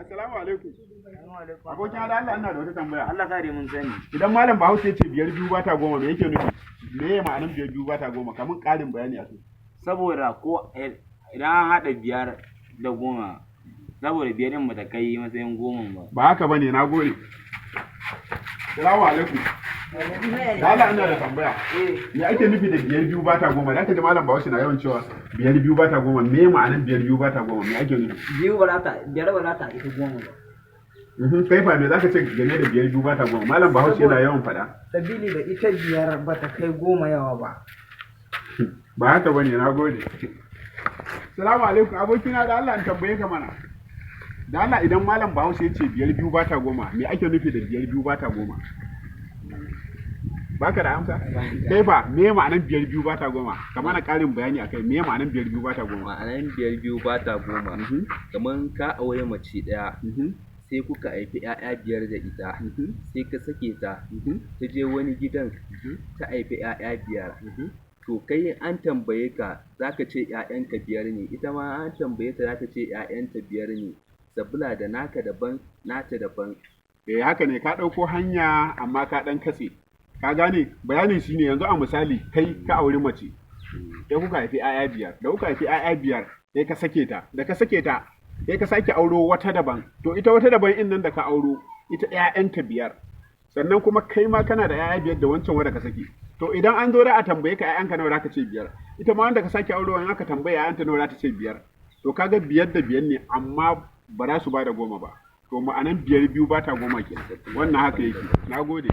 Assalamu alaikum. Abokin da Allah, ina da wata tambaya. Allah kare, mun sani. Idan Malam Bahaushe ya ce biyar biyu bata goma, me yake nufi? Me ya ma'anar biyar biyu bata goma? Kamun ƙarin bayani a kai. Saboda ko idan an haɗa biyar da goma, saboda biyar ɗin bata kai matsayin goma ba. Ba haka bane, na gode. Assalamu alaikum. Da Allah, ina da tambaya. Me ake nufi da biyar biyu bata goma? Da aka ji Malam Bahaushe na yawan cewa biyar biyu bata goma. Me ma'anar biyar biyu bata goma? Me ake nufi? Biyu ba za ta, biyar ba za ta ita goma ba. Kai fa, me zaka ce game da biyar biyu bata goma? Malam Bahaushe yana yawan faɗa. Sabili da ita biyar ba ta kai goma yawa ba. Ba haka bane, na gode. Salamu alaikum, abokina, da Allah in tambaye ka mana. Da Allah, idan Malam Bahaushe ya ce biyar biyu bata goma, me ake nufi da biyar biyu bata goma? Baka da amsa? Kai fa, me ma'anar biyar biyu bata goma? Ka mana ƙarin bayani akai, me ma'anar biyar biyu bata goma? Ma'anan biyar biyu bata goma, kamar ka aure mace ɗaya, sai kuka haifi 'ya'ya biyar da ita, sai ka sake ta, ta je wani gidan ta haifi 'ya'ya biyar. To kai an tambaye ka, zaka ce 'ya'yanka biyar ne, ita ma an tambaye ta, zata ce 'ya'yanta biyar ne, sabila da naka daban, nata daban. Eh, haka ne, ka ɗauko hanya amma ka ɗan katse. Ka gane bayanin shine, yanzu a misali, kai ka auri mace, sai kuka haifi 'ya'ya biyar, da kuka haifi 'ya'ya biyar sai ka sake ta, da ka sake ta sai ka sake auro wata daban. To ita wata daban in nan da ka auro, ita 'ya'yanta biyar. Sannan kuma kai ma kana da 'ya'ya biyar da wancan wanda ka sake. To idan an zo da a tambaye ka 'ya'yanka nawa, za ka ce biyar. Ita ma wanda ka sake auro, in aka tambaye 'ya'yanta nawa, za ta ce biyar. To kaga biyar da biyar ne, amma ba za su ba da goma ba. To ma'anan biyar biyu ba ta goma kenan. Wannan haka yake. Na gode.